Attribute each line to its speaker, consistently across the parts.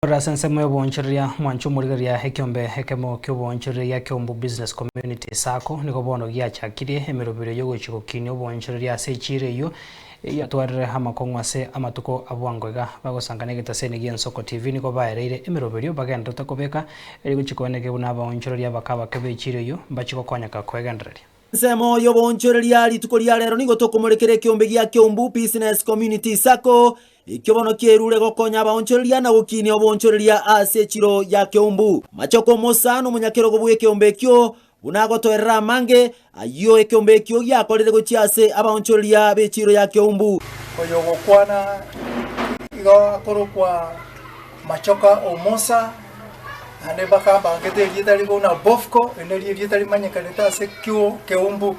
Speaker 1: Korwa ase ensemo y'oboonchoreria, mwanche omorigereria ekiombe ekemo ki'oboonchoreria gia Keumbu Business Community Sacco nigo bono giachakirie emeroberio y'ogochia gokinia oboonchoreria ase echiiro eyio eyatwarire amakong'u ase amatuko a bwango iga. Bagosangana egetaseni gi'Ensoko TV nigo baereire emeroberio bagendererete kobeka erio gochia koeneke buna abaonchoreria abake abake b'echiiro eyio mbachie gokonyeka koegendereria.
Speaker 2: Ensemo y'oboonchoreria rituko ria rero nigo tokomorekera ekeombe gia Keumbu Business Community Sacco Ekio bono kierure gokonya abaonchoreria na gokinia oboonchoreria ase echiro ya Keumbu. Machoko Musa nomonyakerogo bw'ekeombe ekio, buna agotoerera amange, ayio ekeombe ekio giakorire gochia ase abaonchoreria b'echiro ya Keumbu.
Speaker 3: Oyogokwana igo akorokwa Machoka o Musa, naende bakambangete erieta ribe buna Bofco, eri nario erieta rimanyekanete ase Keumbu.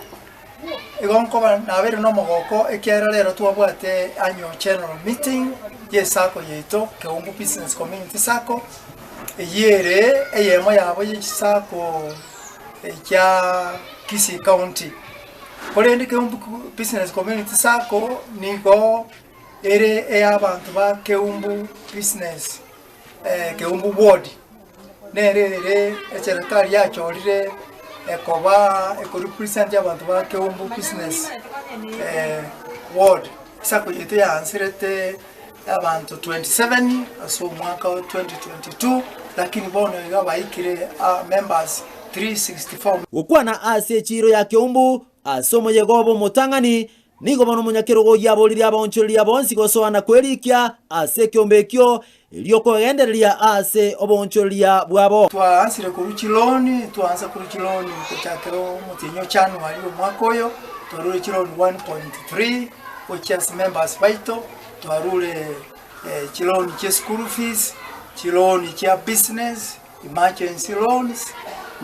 Speaker 3: Igo nkoba nabeire nomogoko ekiagera rero twabwate annual general meeting ye sacco yaito Keumbu Business Community Sacco, eyio ere eyemo yabo ye chisacco chia Kisii County. Korende Keumbu Business Community Sacco nigo ere eya abanto ba Keumbu Business Keumbu ward. Nere ere eserekari yachorire ekoba ekorepresent abanto ba Keumbu business ward. Esacco yaito yaanserete abanto 27 ase omwaka o 2022 lakini bono iga baikire members 364.
Speaker 2: Gokwana ase echiiro ya Keumbu ase omoyega obo omotang'ani, Nigo bono omonyakerogo oyio aboririe abaonchoreria bonsi gosoa na kwerikia ase ekeombe ekio, erio kogendereria ase oboonchoreria bwabo.
Speaker 3: Twaansire korwa chiloni, twaansa korwa chiloni gochakera omotienyi o January omwaka oyo, twarure chiloni 1.3 gochia ase members baito, twarure chiloni chia school fees, chiloni chia business, emergency loans,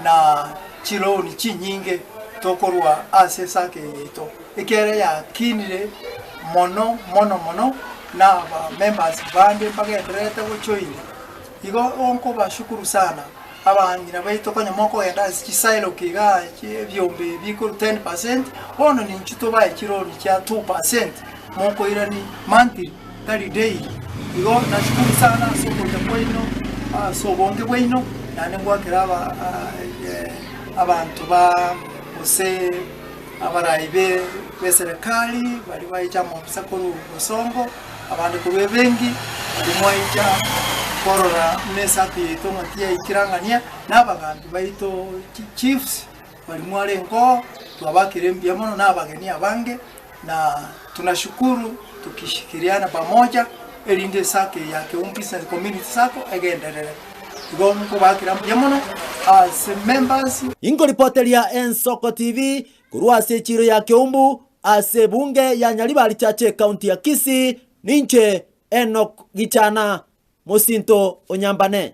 Speaker 3: na chiloni chinyinge tokorwa ase esake eye yaito, ekiagera yakinire mono mono mono, na aba members bande mbagendererete gojoin. Igo nkobashukuru sana abang'ina baito konya mokogenda ase chisaeloki igaa ebiombe ebi bikorwa 10%, bono ninchu tobae chiloni chia 2% mokoirani monthly. tari daily. Igo nashukuru sana ase ogocha kwaino, ase obonge bwaino, naende ngwakera aba abanto ba gose abarai be b'eserekari baria baicha amaofisa korwa Bosongo, abande korwa ebenki, baria mwaicha korora buna esaku yaito ng'a tiyaikire ang'ania, na abagambi baito chiefs baria mwarenge oo, twabakire mbuya mono na abageni abange. Na tunashukuru tukishikiriana pamoja, erinde esacco eye ya Keumbu Business Community Sacco egenderere. Igo nkobakera mbuya mono ase members.
Speaker 2: Inkoripoteria Ensoko TV korwa ase echiiro ya Keumbu ase ebunge ya Nyaribari Chache ekaunti ya Kisii, ninche Enock Gichana, mosinto o Nyambane.